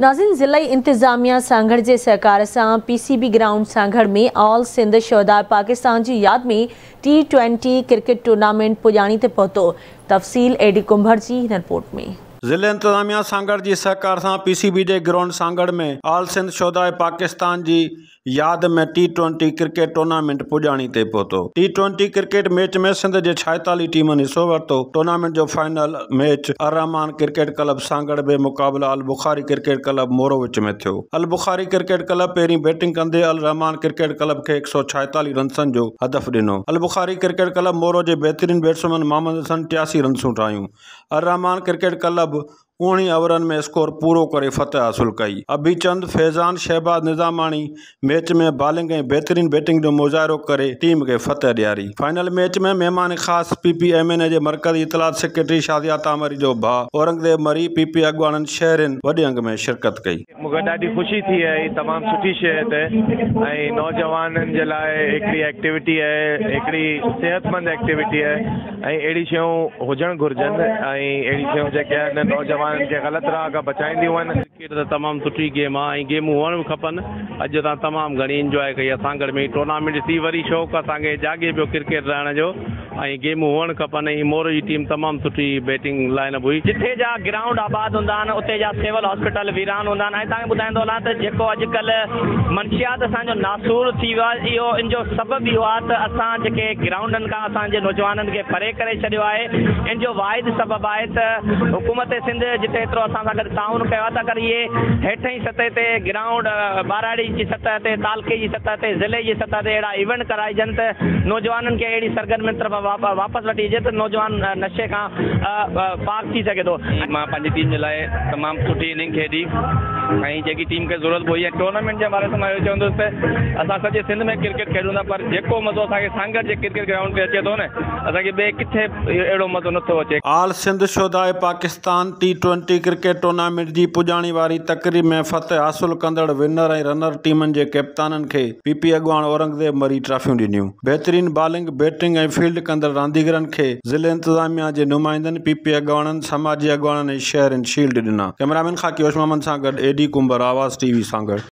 ناظرين ضلعي انتظاميا سانگهڙ جي سهڪار سان P C B ground Sanghar ۾ all Sindh شهداء پاڪستان جي ياد ۾ ٽي ٽوئنٽي ڪرڪيٽ ٽورنامينٽ پڄاڻي تي پهتو. تفصيل اي ڊي ڪنڀر جي هن رپورٽ ۾. ضلعي انتظاميا سانگهڙ جي سهڪار سان پي سي بي جي گرائونڊ سانگهڙ ۾ آل سنڌ شهداء پاڪستان جي ياد ۾ ٽي ٽوئنٽي ڪرڪيٽ ٽورنامينٽ پڄاڻي تي پهتو. T twenty cricket match ۾ Sindh جي 46 ٽيمن حصو ورتو. ٽورنامينٽ جو final match Alrehman cricket club Sanghar بي مقابله البخاري ڪرڪيٽ ڪلب مورو وچ ۾ ٿيو. البخاري ڪرڪيٽ ڪلب پهرين بيٽنگ ڪندي الرحمان ڪرڪيٽ ڪلب کي 146 رنسن جو هدف ڏنو. البخاري ڪرڪيٽ ڪلب مورو جي بهترين بيٽسمين محمد حسن 83 رنسون ٺاهيون. الرحمان ڪرڪيٽ ڪلب اوڻيهه اوورن ۾ اسڪور پورو ڪري فتح حاصل ڪئي. اڀي چند، فيضان، شهباز نظاماڻي ميچ ۾ بالنگ ۽ بهترين بيٽنگ جو مظاهرو ڪري ٽيم کي فتح ڏياري. فائنل ميچ ۾ مهمان خاص پي پي ايم اين اي جي مرڪزي اطلاعات سيڪريٽري شازيه عطا مري جو ڀاء اورنگزيب مري، پي پي اڳواڻن، شهرين وڏي انگ ۾ شرڪت ڪئي. مون کي ڏاڍي خوشي ٿي آهي هي تمام سٺي شيء هتي ۽ نوجوانن جي لاء هڪڙي ايڪٽيوٽي آهي هڪڙي صحتمند ايڪٽيوٽي آهي. ۽ اهڙي شيون هجڻ گهرجن ۽ اهڙي شيون جيڪي آهن نوجوانن کي غلط راهه کان بچائينديون آهن. ڪرڪيٽ ته تمام سٺي گيم آ ۽ گيمون هئڻ به کپن اڄ اسان تمام گهڻي انجواء ڪئي آ سانگهڙ ۾ ٽورنامينٽ ڏسي وري شوق اسان کي جاڳي پيو ڪرڪيٽ رهڻ جو ۽ گيمون هئڻ کپن ۽ مورو جي ٽيم تمام سٺي بيٽنگ لائن اپ هئي. جٿي جا گرائونڊ آباد هوندا آهن اتي جا سول هاسپيٽل ويران هوندا آهن ۽ توهان کي ٻڌائيندو هلان ته جيڪو اڄڪلهه منشيات اسان جو ناسور ٿي ويو آهي اهو ان جو سبب اهو آهي ته اسان جيڪي گرائونڊن کان اسان جي نوجوانن کي پري ڪري ڇڏيو آهي ان جو واحد سبب آهي ته حڪومت سنڌ جتي ايترو اسان سان گڏ تعاون ڪيو آهي ته اگر اهي هيٺئين سطح تي گرائونڊ ٻهراڙي جي سطح تي تعلقي جي سطح تي ضلعي جي سطح تي اهڙا ايونٽ ڪرائجن ته نوجوانن کي اهڙي سرگرمين طرف واپس وٺي اچجي ته نوجوان نشي کان پاڪ ٿي سگهي ٿو. مان پنهنجي ٽيم جي لاء تمام سٺي اننگ کيڏي ۽ جيڪي ٽيم کي ضرورت پئي ۽ ٽورنامينٽ جي حوالي سان مان اهو چوندس ته اسان سڄي سنڌ ۾ ڪرڪيٽ کيڏون ٿا پر جيڪو مزو اسان کي سانگهڙ جي ڪرڪيٽ گرائونڊ تي اچي ٿو نه اسان کي ٻئي ڪٿي اهڙو مزو نٿو اچي. آل سنڌ شهداء Pakistan T twenty cricket tournament جي پڄاڻي واري تقريب ۾ فتح حاصل ڪندڙ ونر ۽ رنر ٽيمن جي ڪپتانن کي پي پي اڳواڻ اورنگزيب مري ٽرافيون ڏنيون. بهترين بالنگ، بيٽنگ ۽ فيلڊ ڪندڙ رانديگرن کي ضلعي انتظاميا جي نمائندن، پي پي اڳواڻن، سماجي اڳواڻن ۽ شهرين شيلڊ ڏنا. ڪئميرامين خاڪي هوش محمد سان گڏ اي ڊي ڪنڀر، آواز ٽي وي سانگهڙ.